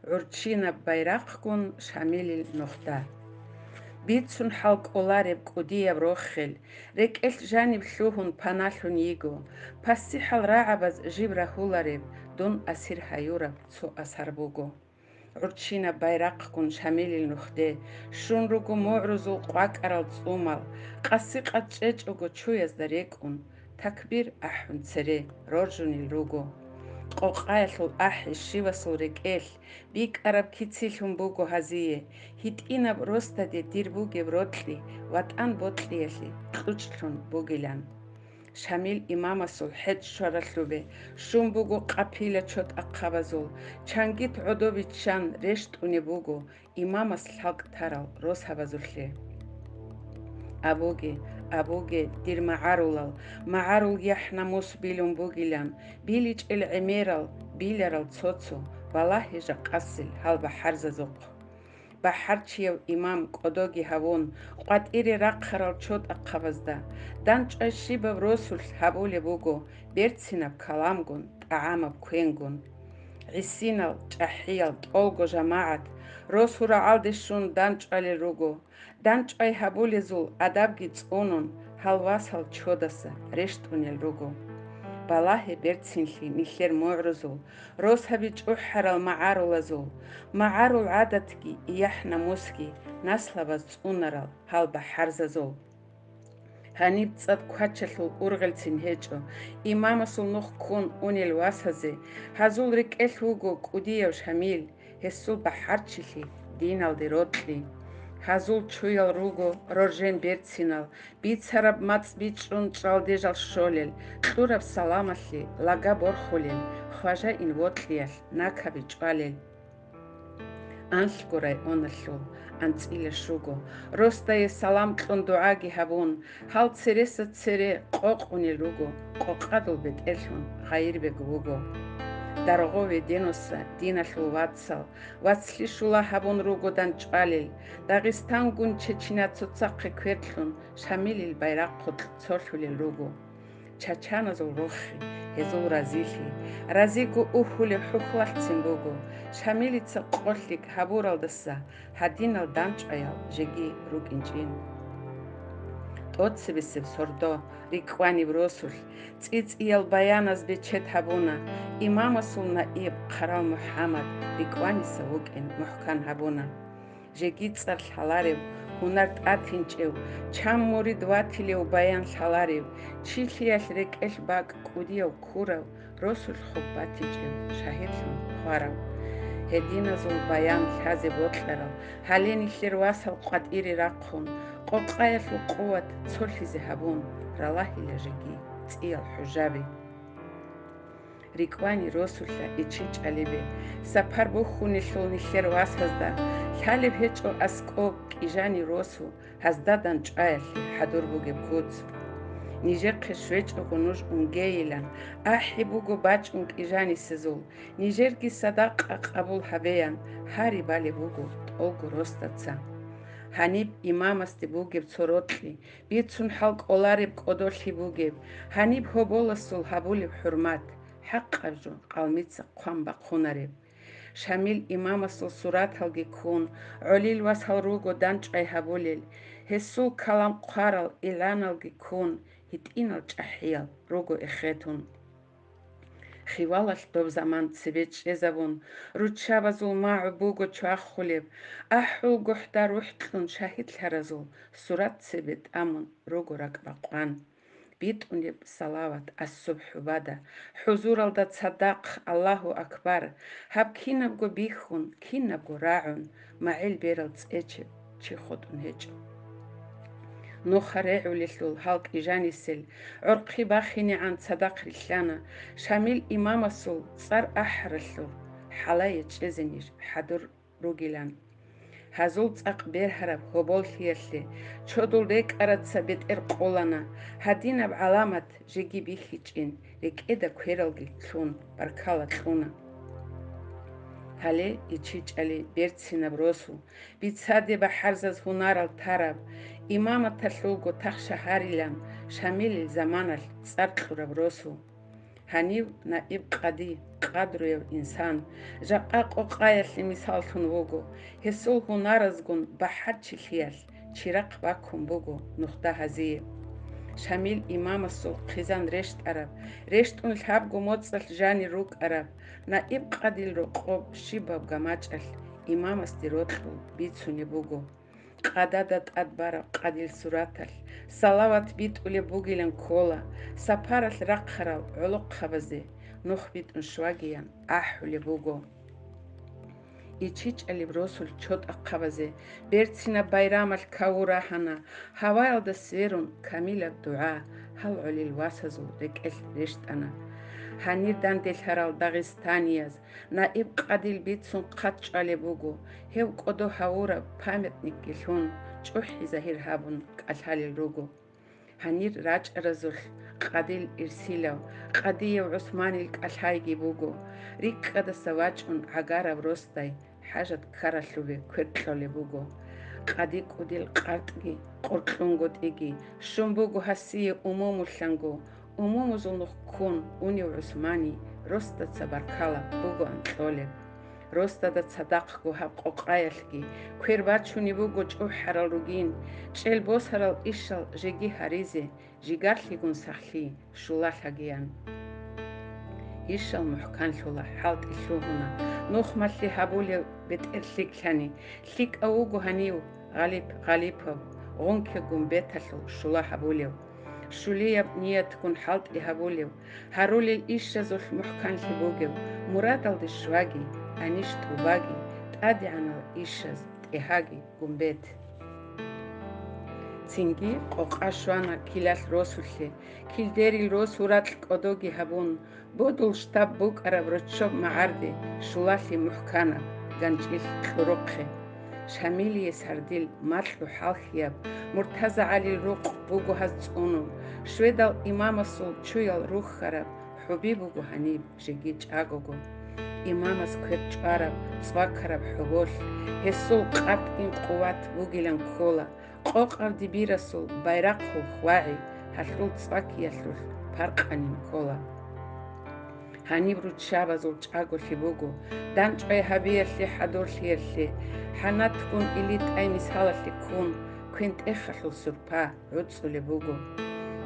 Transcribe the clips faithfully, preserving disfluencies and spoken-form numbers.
ГӀурччинаб байрахъгун Шамилил нухда. Бицун хӀал кӀолареб кӀудияб рохел, рекӀелъ жаниб лъугьун паналъун йиго, пасихӀал рагӀабаз жиб рагьулареб, дун асир гьаюраб цо асар буго. ГӀурччинаб байрахъгун Шамилил нухде, щун руго мугӀрузул къвакӀарал цӀумал, къаси-къад чӀечӀого чуязда рекӀун, такбир ахӀун цере роржунел руго. Къокъаялъул ахӀи щивасул рекӀелъ, бикӀараб кицилъун буго гьазие, гьитӀинаб росдаде дир бугеб рокьи ВатӀан бокьиялъе кьучӀлъун бугилан. Шамил имамасул хӀетӀ щваралъубе щун буго къапила чотӀахъабазул, чангит гӀодобиччан рещтӀунеб буго имамас лъалкӀ тарал росабазулъе. Абуге, абуге, дир магӀарулал, магӀарул яхӀ-намус билун бугилан, биличӀел гӀемерал, биларал цо-цо, балагье жакъасел гьал бахӀарзазухъ. БахӀарчияв имам кӀодоги гьавун, къватӀире рахъарал чотӀахъабазда, дандчӀвай щибаб росулъ гьабулеб буго берцинаб каламгун, тӀагӀамаб квенгун. ГӀисинал, чӀахӀиял, тӀолго жамагӀат росу рагӀалде щун дандчӀвалел руго, дандчӀвай гьабулезул адабги цӀунун, гьал васал чодаса рещтӀунел руго. Балагье берцинлъи нилъер мугӀрузул, росаби чӀухӀарал магӀарулазул, магӀарул гӀадатги, яхӀ-намусги наслабаз цӀунарал гьал бахӀарзазул. Гьаниб цӀад квачалъул ургъелцин гьечӀо, имамасул нух ккун унел васазе, гьазул рекӀелъ вуго кӀудияв Шамил, гьесул бахӀарчилъи диналде рокьи. Гьазул чуял руго роржен берцинал, бицараб мацӀ бичӀчӀун чӀвалде жал щолел, кьураб саламалъе лага борхулел, хважаин вокьиялъ накаби чӀвалел. Анлъго районалъул анцӀила щуго, росдае салам кьун дугӀаги гьабун, гьал цереса цере къокъунел руго къокъадул бетӀерлъун Гъайирбег вуго. Дарго Веденоса диналъул вацал, вацлъи щула гьабун руго дандчӀвалел, Дагъистангун Чечня цоцахъе квердлъун Шамилил байрахъукь цолъулел руго. Чачаназул рохи, гьезул разилъи, разиго ухьулеб хӀухьлалъцин буго, Шамилица къолъиг гьабуралдаса гьадинал дандчӀваял жеги рукӀинчӀин. ТӀоцебесеб сордо, рикӀкӀваниб росулъ, цӀи-цӀиял баяназ бечед гьабуна, имамасул наиб Хъарал МухӀаммад рикӀкӀваниса вукӀин мухӀкан гьабуна. Жеги цӀар лъаларев, гьунар тӀатинчӀев, чан мурид ватилев баян лъаларев, чилъиялъ рекӀелъ бакӀ кӀудияв ккурав, росулъ хоб батичӀев, шагьидлъун хварав. Гьединазул баян лъазе бокьарал, гьале нилъер васал къватӀире рахъун, къокъаялъул къуват цолъизе гьабун, ралагьила жеги цӀиял хӀужаби. РикӀкӀвани росулъа ичичӀалибе, сапар бухьунелъул нилъер васазда, лъалеб гьечӀо аскӀоб кӀижани росу, гьазда дандчӀваялъе хӀадур бугеб куц. Нижехъе щвечӀого нуж унгейилан, ахӀи буго бачӀун кӀижанисезул, нижерги садакъа къабул гьабеян гьари балеб буго тӀолго росдаца. Гьаниб имамасде бугеб цо рокьи, бицун хӀал кӀолареб кӀодолъи бугеб, гьаниб гьоболасул гьабулеб хӀурмат, хӀакъаб жо къалмица хъван бахъунареб. Шамил имамасул сураталги ккун, гӀолил васал руго дандчӀвай гьабулел, гьесул калам хъварал игӀаналги ккун, гьитӀинал чӀахӀиял руго эхетун. Хивалалъ доб заман цебе чӀезабун, руччабазул магӀу буго чвахулеб, ахӀул гохӀда рухӀ кьун шагьидлъаразул сурат цебе тӀамун руго ракӀбакъван. БитӀунеб салават ассубхӀу бада, хӀузуралда цадахъ Аллагьу акбар, гьаб кинабго бихьун, кинабго рагӀун, магӀил берал цӀечеб чи хутӀун гьечӀо. Нуха регӀулелъул гьал кӀижанисел гӀорхъи бахинегӀан цадахъ рилълъана, Шамил имамасул цӀар ахӀаралъур хӀалае чӀезе ниж хӀадур ругилан. Гьазул цӀакъ бергьараб гьоболлъиялъе чодул рекӀараца бетӀер къолана, гьадинаб гӀаламат жеги бихьичӀин, рекӀеда квералги лъун баркала кьуна. Гьале ичичӀали берцинаб росу, бицаде бахӀарзаз гьунарал тараб, имаматалъулго тахша гьарилан Шамилил заманалъ цӀар кьураб росу. Гьанив наиб къади, къадруяв инсан, жакъа къокъаялъе мисаллъун вуго, гьесул гьунаразгун бахӀарчилъиялъ чирахъ баккун буго нухда гьазие. Шамил имамасул хъизан рещтӀараб, рещтӀун лъабго моцӀалъ жанир рукӀараб, наиб къадил рокъоб щибаб гамачӀалъ имамасде рокьул бицунеб буго. Къадада тӀад бараб къадил сураталъ салават битӀулеб бугилан ккола, сапаралъ рахъарал гӀолохъабазе нух битӀун щвагиян ахӀулеб буго. ИчичӀалиб росулъ чотӀахъабазе берцинаб байрамалъ каву рагьана, гьаваялда сверун камилаб дугӀа гьал гӀолил васазул рекӀелъ рещтӀана. Гьанир данделъарал дагъистанияз наиб къадил бицун хъат чӀвалеб буго, гьев кӀодо гьавураб памятникги лъун, чӀухӀи загьир гьабун кӀалъалел руго. Гьанир рачӀаразулъ къадил ирсилав, къадияв ГӀусманил кӀалъайги буго, рикӀкӀадаса вачӀун гӀагараб росдай хӀажат ккаралъуве кверкьолеб буго. Къади кӀудил къартӀги къоркьунгутӀиги щун буго гьасие умумулъанго, умумузул нух ккун унев ГӀусмани росдаца баркала бугоан кьолеб. Росдада цадахъго гьаб къокъаялъги квер бачунеб буго чӀухӀарал ругин, чӀел босарал ишал жеги гьаризе, жигарлъигун сахлъи щулалъагиян. Ишал мухӀканлъула хӀалтӀи лъугьуна, нухмалъи гьабулев бетӀер лъикӀлъани, лъикӀав вуго гьанив, гъалиб гъалибав, гъунке гумбеталъул щула гьабулев. Щулияб ниятгун хӀалтӀи гьабулев, гьарулел ишазулъ мухӀканлъи бугев, мурадалде щваги, анищ тӀубаги, тӀадегӀанал ишаз тӀегьаги гумбет. Цинги къокъа щвана килалъ росулъе, килдерил росу ракь кӀодоги гьабун, бодул штаб букӀараб роччоб магӀарде щулалъи мухӀканаб ганчӀил кьурухъе. Шамилие сардил макьу хӀалхьияб МуртазагӀалил рукъ буго гьаз цӀунун, шведал имамасул чуял рухьараб хӀуби буго гьаниб жеги чӀагого. Имамас квер чӀвараб цӀвакараб хӀоболъ, гьесул къартӀгин къуват бугилан ккола, къокъав дибирасул байрахъул хьвагӀи гьалъул цӀвакиялъулъ паркъанин ккола. Гьаниб руччабазул чӀаголъи буго, дандчӀвай гьабиялъе хӀадурлъиялъе, хӀанатгун илитӀай мисалалъе ккун, квен-тӀехалъул сурпа гӀуцӀулеб буго.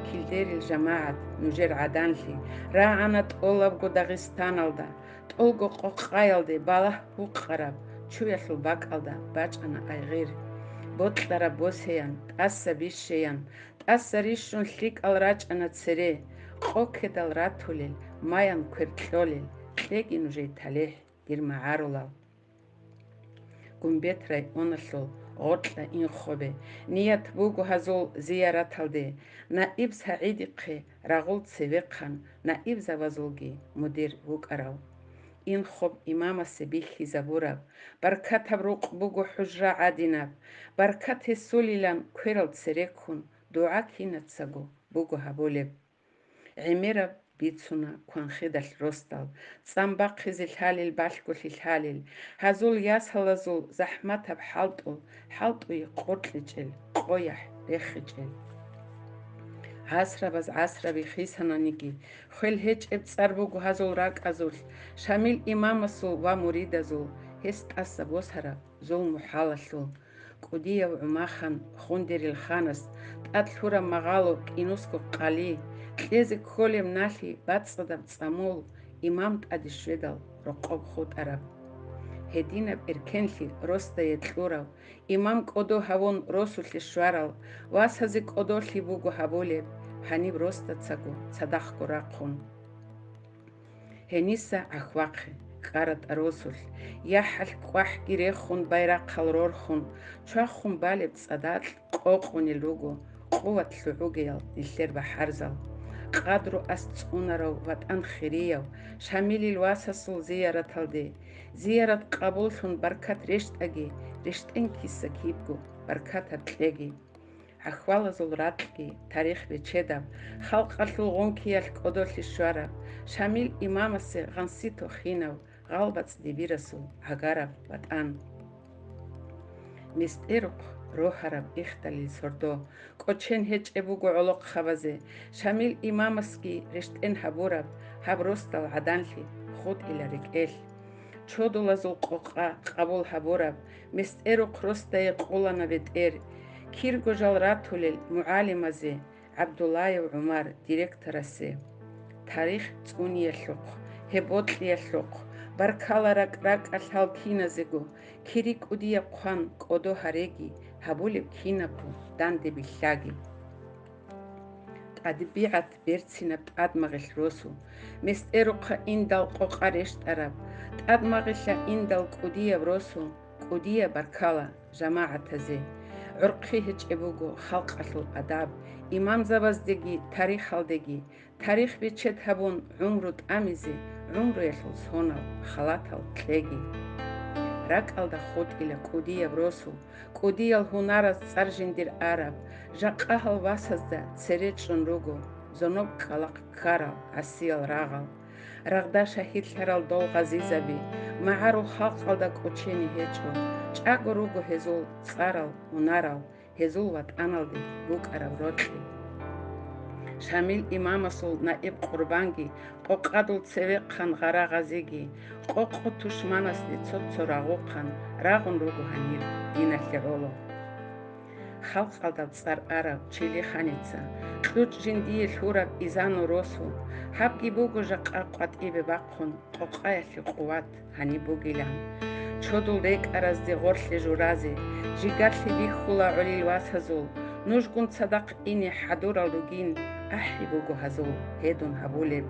Килдерил жамагӀат, нужер гӀаданлъи, рагӀана тӀолабго Дагъистаналда, тӀолго къокъаялде балагь гьукъараб чуялъул бакӀалда бачӀана айгъир. Бокьараб босеян, тӀаса бищеян, тӀаса рищун лъикӀал рачӀана цере, къокедал ратулел, маян квер кьолел, кьеги нужей талихӀ, дир магӀарулал. Гумбет районалъул гъоркьа Инхобе ният буго гьазул зияраталде, наиб СагӀидихъе рагъул цевехъан наибзабазулги мудир вукӀарав. Инхоб имамасе бихьизабураб, баркатаб рукъ буго хӀужра гӀадинаб, баркат гьесулилан кверал цереккун дугӀа кинацаго буго гьабулеб. ГӀемераб бицуна кванхидалъ росдал, цӀан бахъизе лъалел балъголъи лъалел, гьазул ясалазул захӀматаб хӀалтӀул, хӀалтӀуе къоркьичӀел, къояхӀ рехичӀел. ГӀасрабаз гӀасраби хисананиги, хвел гьечӀеб цӀар буго гьазул ракӀазулъ, Шамил имамасул ва муридазул, гьес тӀаса босараб зулму-хӀалалъул. КӀудияв ГӀумахан хундерил ханас тӀад лъураб магъало кӀинусго къали, кьезе кколеб налъи бацӀцӀадаб цӀамул, имам тӀаде щведал рокъоб хутӀараб. Гьединаб эркенлъи росдае кьурав, имам кӀодо гьавун росулъе щварал, васазе кӀодолъи буго гьабулеб, гьаниб росдацаго цадахъго рахъун. Гьениса гӀахьвахъе, кӀаратӀа росулъ, яхӀалъ кӀвахӀги рехун, байрахъал рорхун, чвахун балеб цӀадакь къокъунел руго къуват лъугӀугеял нилъер бахӀарзал. Къадру ас цӀунарав ватӀан хирияв Шамилил васасул зияраталде, зиярат къабуллъун баркат рещтӀаги, рещтӀен киса кибго баркатаб кьеги. ГӀахьвалазул ракьги тарих бечедаб, халкъалъул гъункиялъ кӀодолъи щвараб, Шамил имамасе гъанси тохинав, гъалбацӀ дибирасул гӀагараб ватӀан. МестӀерухъ рогьараб ихдалил сордо. КӀочен гьечӀеб буго гӀолохъабазе, Шамил имамасги рещтӀен гьабураб гьаб росдал гӀаданлъи хутӀила рекӀелъ. Чодулазул къокъа къабул гьабураб, МестӀерухъ росдае къулана бетӀер. Кирго жал ратулел мугӀалимазе, ГӀабдуллаев ГӀумар директорасе. Тарих цӀуниялъухъ, гьеб бокьиялъухъ, баркала ракӀ-ракӀалъ гьал киназего, кири кӀудияб хъван кӀодо гьареги, гьабулеб кинабго данде билълъаги. ТӀадбигӀат берцинаб тӀадмагъилъ росу, МестӀерухъа индал къокъа рещтӀараб, тӀадмагъилъа индал кӀудияб росу, кӀудияб баркала жамагӀатазе. ГӀурхъи гьечӀеб буго халкъалъул адаб, имамзабаздеги тарихалдеги, тарих бечед гьабун гӀумру тӀамизе, гӀумруялъул сонал халатал кьеги. РакӀалда хутӀила кӀудияб росу, кӀудиял гьунараз цӀар жиндир араб, жакъа гьал васазда цере чӀун руго, зоноб кӀкӀалахъ ккарал гӀасиял рагъал. Рагъда шагьидлъарал дол гъазизаби, магӀарул халкъалда кӀочене гьечӀо, чӀаго руго гьезул цӀарал, гьунарал, гьезул ватӀаналде букӀараб рокьи. Шамил имамасул наиб Къурбанги къокъадул цевехъан гъара гъазиги, къокъо тушманасде цо-цо рагъухъан рагъун руго гьанир диналъе гӀоло. Халкъалда цӀар арав Чилиханица, кьучӀ жиндие лъураб изану росу, гьабги буго жакъа къватӀибе бахъун къокъаялъе къуват гьаниб бугилан. Чодул рекӀаразде гъорлъе журазе, жигарлъи бихьула гӀолил васазул, нужгун цадахъ ине хӀадурал ругин, ахӀи буго гьазул гьедун гьабулеб.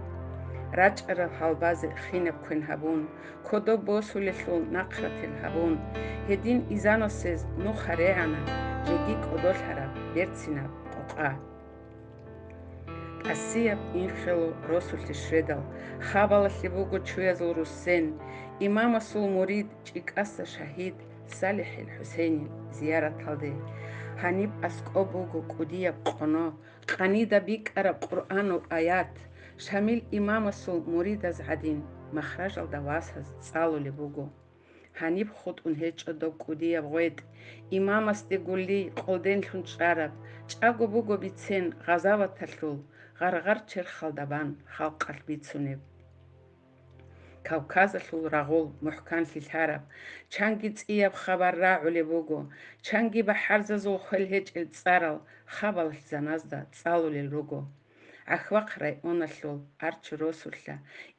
РачӀарал гьалбазе хинаб квен гьабун, кодоб босулелъул нахърател гьабун, гьедин изанасез нуха регӀана жеги кӀодолъараб берцинаб къокъа. ТӀасияб инхелу росулъе щведал, хабалалъе буго чуязул руссен, имамасул мурид, чӀикӀаса шагьид СалихӀил ХӀусейнил зияраталде. Гьаниб аскӀоб буго кӀудияб къоно, къанида бикӀараб Къуръанул аят, Шамил имамасул муридаз гӀадин, махражалда васаз цӀалулеб буго. Гьаниб хутӀун гьечӀо доб кӀудияб гъветӀ, имамасде гулли къолденлъун чӀараб, чӀаго буго бицен гъазаваталъул гъаргъар черхалда бан халкъалъ бицунеб. Кавказалъул рагъул мухӀканлъи лъараб, чанги цӀияб хабар рагӀулеб буго, чанги бахӀарзазул хвел гьечӀел цӀарал хабалъ заназда цӀалулел руго. ГӀахвахъ районалъул Арчу росулъа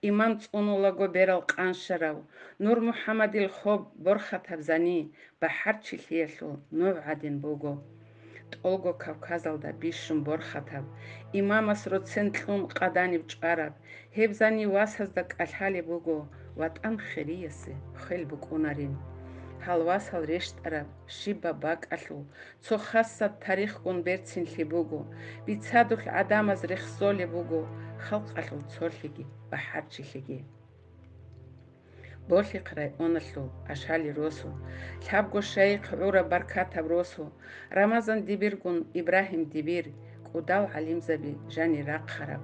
имам цӀунулаго берал къанщарав Нур МухӀаммадил хоб борхатаб зани бахӀарчилъиялъул нугӀ гӀадин буго. ТӀолго Кавказалда бищун борхатаб, имамас роцен кьун къаданиб чӀвараб, гьеб зани васазда кӀалъалеб буго ватӀан хириясе хвел букӀунарин. Гьал васал рещтӀараб щибаб бакӀалъул цо хасаб тарихгун берцинлъи буго, бицадулъ гӀадамаз рехсолеб буго халкъалъул цолъиги бахӀарчилъиги. Болъихъ районалъул Ашали росу, лъабго шайихъ гӀураб баркатаб росу, Рамазан дибиргун Ибрагьим дибир, кӀудал гӀалимзаби жанир рахъараб.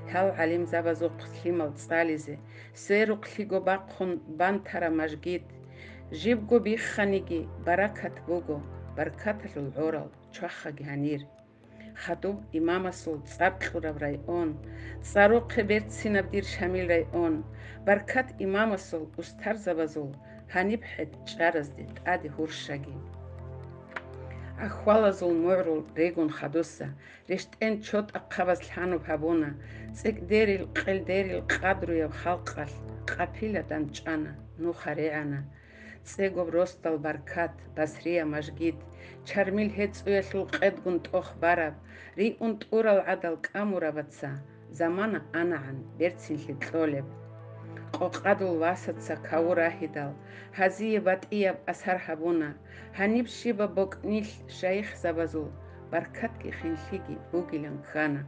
Гьал гӀалимзабазухъ лъимал цӀализе, сверухълъиго бахъун бантараб мажгит, жибго бихханиги баракат буго, баркаталъул гӀорал чвахаги гьанир. Хадуб имамасул цӀар кьураб район, цӀарухъе берцинаб дир Шамил район, баркат имамасул устарзабазул гьаниб хӀетӀ чӀаразде тӀаде гьурщаги. ГӀахьвалазул мугӀрул регун хадуса, рещтӀен чотӀахъабаз лъануб гьабуна, цӀикӀдерил, къелдерил къадруяб халкъалъ къапиладан чӀана, нуха регӀана. ЦӀегоб росдал баркат, Басрия мажгит, чармил гьецӀуялъул къедгун тӀох бараб, риун тӀурал гӀадал кӀамурабаца, замана анагӀан берцинлъи кьолеб. Къокъадул васаца каву рагьидал, гьазие батӀияб асар гьабуна, гьаниб щибаб бокӀнилъ шайихзабазул баркатги хинлъиги бугилан ккана.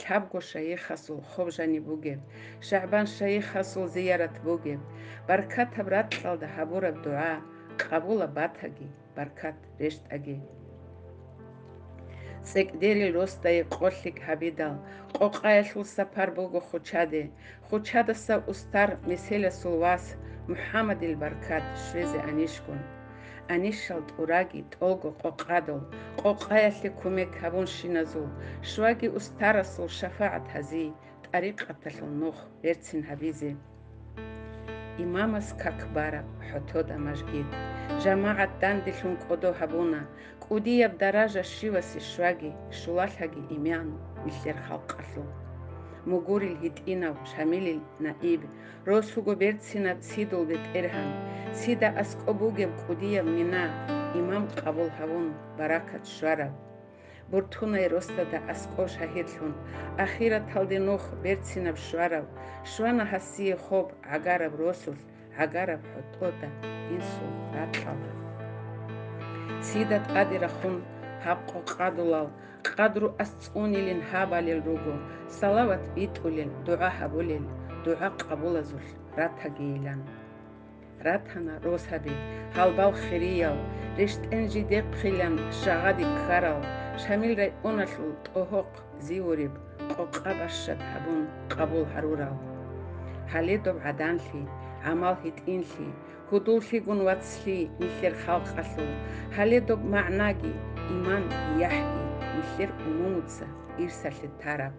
Лъабго шайихасул хоб жаниб бугеб, ШагӀбан шайихасул зиярат бугеб, баркатаб ракьалда гьабураб дугӀа къабулаб батаги, баркат рещтӀаги. ЦӀекӀдерил росдае къолъиг гьабидал, къокъаялъул сапар буго Хучаде, Хучадаса устар Меселасул вас МухӀаммадил баркат щвезе анищгун. Анищал тӀураги тӀолго къокъадул, къокъаялъе кумек гьабунщиназул, щваги устарасул шафагӀат гьази, тӀарикъаталъул нух берцин гьабизе. Имамас как бараб хӀотода мажгит, жамагӀат данделъун кӀодо гьабуна, кӀудияб даража щивасе щваги, щулалъаги иман нилъер халкъалъул. Мугурил гьитӀинав Шамилил наиб, росуго берцинаб цидул бетӀергьан, цида аскӀоб бугеб кӀудияб мина, имам къабул гьавун, баракат щвараб. Буртунай росдада аскӀов шагьидлъун, ахираталде нух берцинаб щварав, щвана гьасие хоб гӀагараб росулъ, гӀагараб хӀотода инсул ракьалда. Цида тӀаде рахун гьаб къокъадулал, къадру асцӀунилин гьабалел руго, салават битӀулел, дугӀа гьабулел, дугӀа къабулазулъ ратагийилан. Ратана росаби, гьалбал хириял, рещтӀен жидехъилан шагъади ккарал, Шамил районалъул ТӀогьохъ зиуриб, къокъа бащад гьабун къабул гьарурал. Гьале доб гӀаданлъи, гӀамал гьитӀинлъи, гьудуллъигун вацлъи нилъер халкъалъул, гьале доб магӀнаги, иман, яхӀги нилъер умумуца ирсалъе тараб.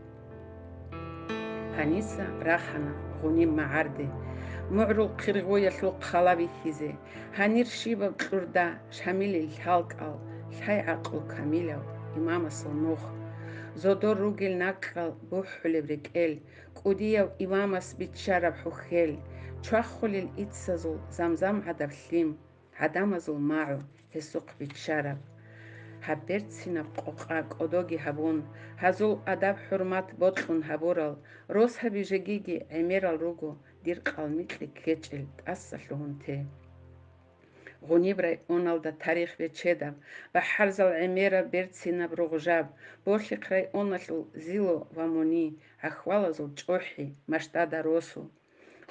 Гьаниса рахана гъуниб магӀарде, мугӀрул хъиргъуялъул хъала бихьизе, гьанир щибаб кьурда Шамилил лъалкӀал, лъай гӀакълу камилав имамасул нух, зодор ругел накӀкӀал бухӀулеб рекӀел, кӀудияв имамас биччараб хӀухьел, чвахулел иццазул замзам гӀадаб лъим, гӀадамазул магӀу гьесухъ биччараб. Гьаб берцинаб къокъа кӀодоги гьабун, гьазул адаб-хӀурмат бокьун гьабурал, росаби жегиги гӀемерал руго дир къалмикье ккечӀел тӀаса лъугьун те. Гъуниб районалда тарих бечедаб, бахӀарзал гӀемераб берцинаб ругъжаб, Болъихъ районалъул Зило ва Муни, гӀахьвалазул ЧӀухӀи, Мажтада росу.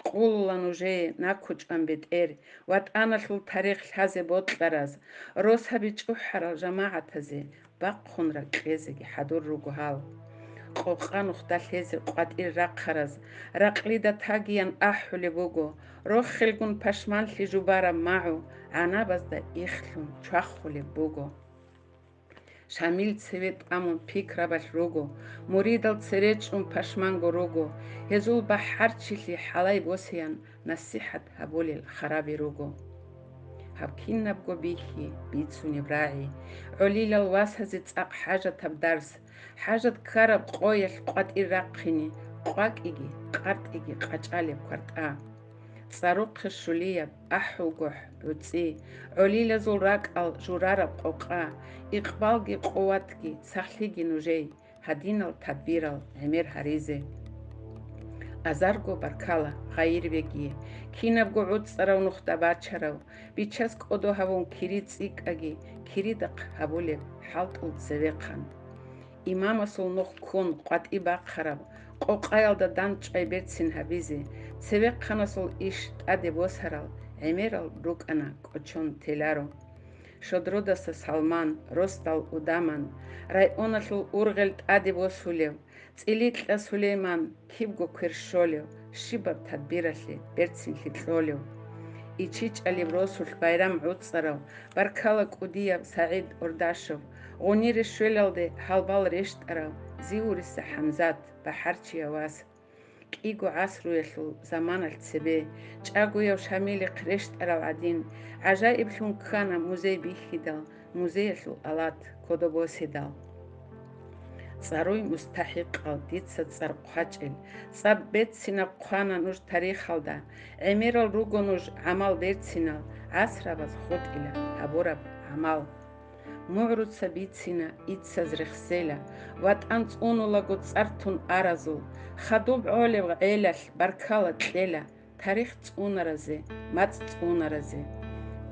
Къулула нужее накучӀан бетӀер, ватӀаналъул тарих лъазе бокьараз, росаби чӀухӀарал жамагӀатазе бахъун ракьезеги хӀадур руго гьал. Къокъа нухда лъезе къватӀир рахъараз, ракълида тагиян ахӀулеб буго, рохелгун пашманлъи жубараб магӀу гӀанабазда ихлъун чвахулеб буго. Шамил цеве тӀамун пикрабалъ руго, муридал цере чӀун пашманго руго, гьезул бахӀарчилъи хӀалай босеян насихӀат гьабулел хараби руго. Гьаб кинабго бихьи, бицунеб рагӀи, гӀолилал васазе цӀакъ хӀажатаб дарс, хӀажат ккараб къоялъ къватӀир рахъине, къвакӀиги къартӀиги къачӀалеб квартӀа. ЦӀарухъе щулияб, ахӀулгохӀ, гӀуцӀи, гӀолилазул ракӀал журараб къокъа, икъбалги къуватги, сахлъиги нужей, гьадинал тадбирал гӀемер гьаризе. Азарго баркала Гъайирбегие, кинабго гӀуцӀарав нухда бачарав, бичас кӀодо гьавун кири цӀикӀкӀаги, киридахъ гьабулеб хӀалтӀул цевехъан. Имамасул нух ккун къватӀи бахъараб, къокъаялда дандчӀвай берцин гьабизе, цевехъанасул иш тӀаде босарал гӀемерал рукӀана кӀочон теларо. Щодродаса Салман, росдал Удаман, районалъул ургъел тӀаде босулев, ЦӀиликьа Сулейман, кибго квер щолев, щибаб тадбиралъе берцинлъи кьолев. ИчичӀалиб росулъ байрам гӀуцӀарав, баркала кӀудияб СагӀид Ордашев, гъунире щвелалде гьалбал рещтӀарав Зиуриса ХӀамзат, бахӀарчияв вас. КӀиго гӀасруялъул заманалъ цебе, чӀагояв Шамилихъ рещтӀарал гӀадин, гӀажаиблъун ккана музей бихьидал, музеялъул алат кодо босидал. ЦӀаруй мустахӀикъал дица цӀар хъвачӀел, цӀаб берцинаб хъвана нуж тарихалда, гӀемерал руго нуж гӀамал берцинал, гӀасрабаз хутӀила гьабураб гӀамал. МугӀруца бицина, иццаз рехсела, ватӀан цӀунулаго цӀар тун аразул, хадуб гӀолеб гӀелалъ баркала кьела, тарих цӀунаразе, мацӀ цӀунаразе.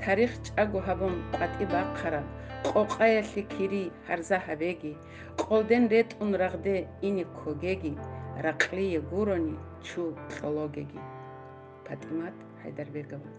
Тарих чӀаго гьабун къватӀи бахъараб, къокъаялъе кири гьарза гьабеги, къолден ретӀун рагъде ине ккогеги, ракълие гурони чу кьологеги. ПатӀимат ХӀайдарбегова.